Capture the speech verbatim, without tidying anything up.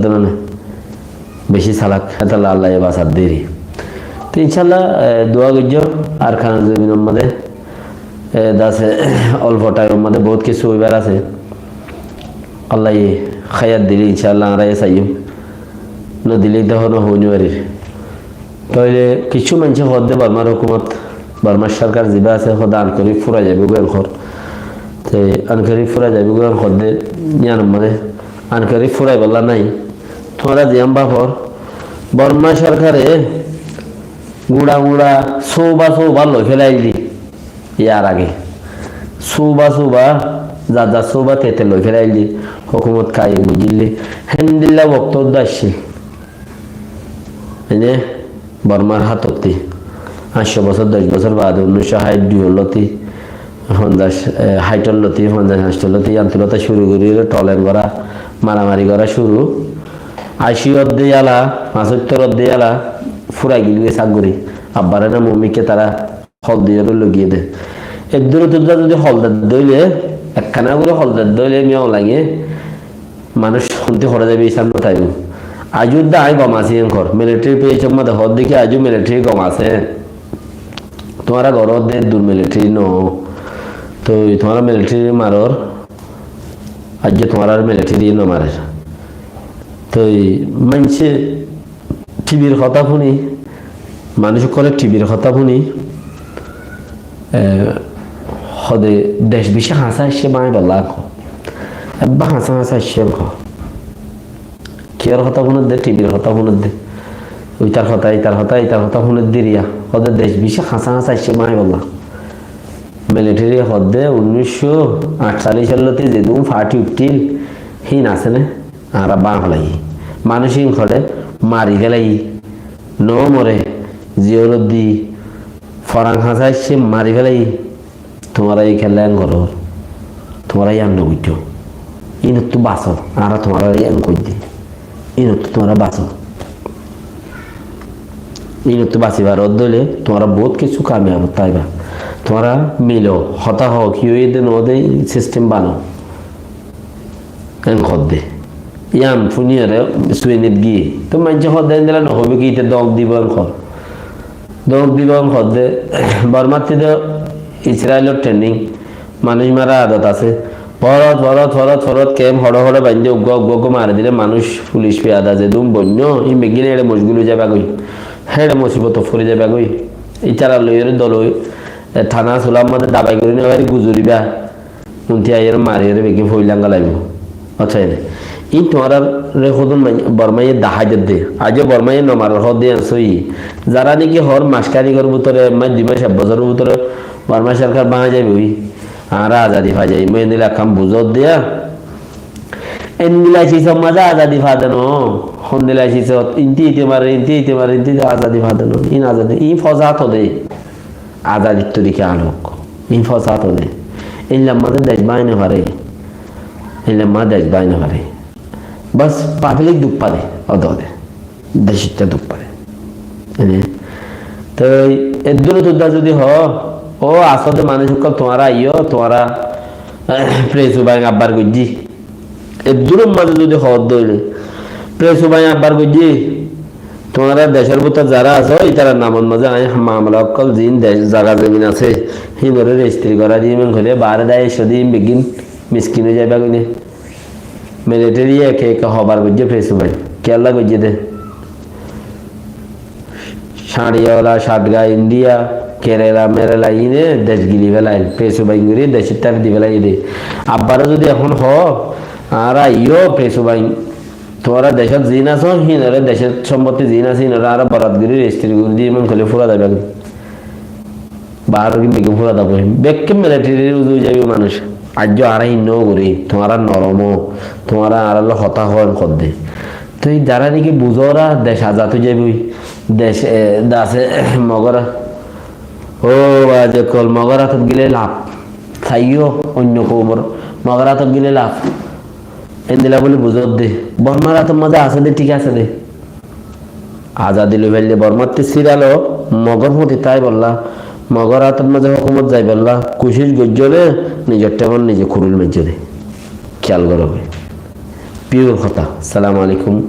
dóna ne. Beci salak, hétalla Allaye basar deri. Te incállah, e, dua goijjó, Arkan zobinor mazé, e, dase olfo thaimor mazé bout kessú óibar asé. Allaye háyat dile incállah añára e saiyum. No dile de hono hoi no farir. Tóile kessú maincé hoódde Bormar hókumot, Bormar sorkar ziba asé, hoódde ankorib fúrai zaibói goi en hoór. Te ankorib fúrai zaibói goi en hoódde, yián mane ankorib fúraibolla nái. Tuáñra ziyán báfor, Bormar sorkare guñça guñça sóuba sóuba loi félailde. Yar age sóuba sóuba, zar zar sóuba tete loi félailde, hókumot kaiyem goijjíl de. Héndilla wokto uddá aiccíl. Ene Bormar hátottí, añcco bosór, doc bosór baade, unnic cót háit dui ot lóti, fonzaic, e, háit ot lóti, fonzaic háit ot lóti, yián tulóta cúru gorí óile toleng gorá, maramari gorá cúru. Aci odde yala, fañsóttor odde yala, fúrai gilgoi sak gorí. Abbare na momikké tará hol diyóre loi giyé de. Eddúrot uddá zodi hol dedde óile, ekkána gorí hol dedde óile, miyá lage, manúic hontí horé zaibo, isab no táibo. Aijjó uddá aññí gom así en hoór. Militari peyesor mazé hoódde ki aijjó militari gom asé. Tuáñra goró de eddur militari no. Toi tuáñra militari marór, aijjó tuáñra militari no marer. Toi maincé tibir hotá fúni, manúic ókkole tibir hotá fúni, e, hode dec bicí hañsá aiccé báñgibolla hoó. Ebba hañsá hañsá aiccé hoó. Kiyór hotá fúnedde, tibir hotá fúnedde. Itar hotá, itar hotá, itar hotá fúnedde riya. Hode dec bicí hañsá hañsá aiccé báñgibolla. Militari hoódde unnic cót añctalic ot lóti zedún fati uiththíl, hín asé né? Añára báñgi félaiyi. Manúic ín hoçé mari félaiyi. No more, ziyólot di foran hañsá aiccé mari félaiyi. Tuáñra e kiyólla en gorór? Tuáñra yián no buijjó. Ínottú basó, añára tuáñrare yián goijjí. Ínottú tuáñra basó. Ínottú basi faródde óile tuáñra bout kessú kamiyab óiba. Tuáñra milo, hotá hoó, ki óiye de no de, sistem bano. En hoódde. Yián fúniyóre Suinit giyé. Toi maincé hoódde endilla no hoibó ki, ite dóñk dibo en hoó. Dóñk dibo en hoódde, Bormattí de Israelor trening, manúic mara adot asé. Forot, forot, forot, forot, kemp hoçé hoçé baindé, uggúa, uggúa, uggúa mari dile manúic, fulic, fiyada zedún boinno, ín beggín héçe mocgul ói zaibagói. Héçe mosibot fori zaibagói. Ítara loiyóre dol ói, e, thana sular mazé dabai gorí no fari guzoriba. Unti aiyóre mariyóre beggín foillán galaibó. Accá, ene. Ín tuáñrar hódun mai-, Bormaye dahái dedde. Aijjó Bormaye no marer hoódde yián sóiyi. Zará niki hoór mackari gor bútore, ek mac, dui mac, ek bosóror bútore Borma sorkar báñgi zaibói. Añára azadi fai zaiyum. Endilla ekkán buzót diya. Endilla cisor mazé azadi fade no. Hondilla cisot, inti ite marer, inti ite marer, inti ite azadi fade no. Ín azadi, ín fosat de. Azadit torika alok. Ín fosat óde. Éilla mazé dec báñgi no fare. Éilla mazé dec báñgi no fare. Bas, pablik duk fade. Óde óde. Decitta duk fade. Ene. Toi eddúrot uddá zodi hoó, ó asó de manúic ókkol tuáñra aiyó, tuáñra, eh, pres ubain abbar goijjí. Eddúror mazé zodi hoódde óile, pres ubain abbar goijjí, tuáñra decór bútore zará asó, ítarar namor mazé aññí mamela ókkol ziín dec, zaga zomin asé, híinoré rejistri gorái diyum hoilé, baáre dai aiccó de ín beggín miskin ói zaibagói né. Militari eke eke hobar goijjé pres ubain. Kiyólla goijjé de? Cáñçiyola, Cáthga, Indiya, Kerela, Merela, iíne dec gili félaiyé, pres ubain gorí dec ítara di félaiyé de. Abbare zodi ehón hoó, añára aiyó pres ubain, tuáñra decót ziín asó, híinoré decót cómbotti ziín asé, híinoré añára borat gorí rejistri gorí diyum hoilé fúra zaibá goi. Baáror gín beggín fúra dab ói. Bekkún militarir uzu ói zaibói manúic. Aijjó añára híin no gorí, tuáñra norom ó, tuáñra añárar lói hotá hoó en hoódde. Toi zará niki buzó, dec azad ói zaibói, dec, e, dase, Mogor, ó bái ókkol, Mogor átot gilé laf. Saiyó, oinno koumor, Mogor átot gilé laf. Endilla buli buzódde. Bormar átor mazé asé de, thík asé de. Azadi loi faille Bormattú síralo, Mogor fúañti táibolla, Mogor átor mazé hókumot zaibolla kucíc goijjó né, nizor théngot nize kuruil maijjó de. Kiyal goró. Pure hotá. Assalamu alaikum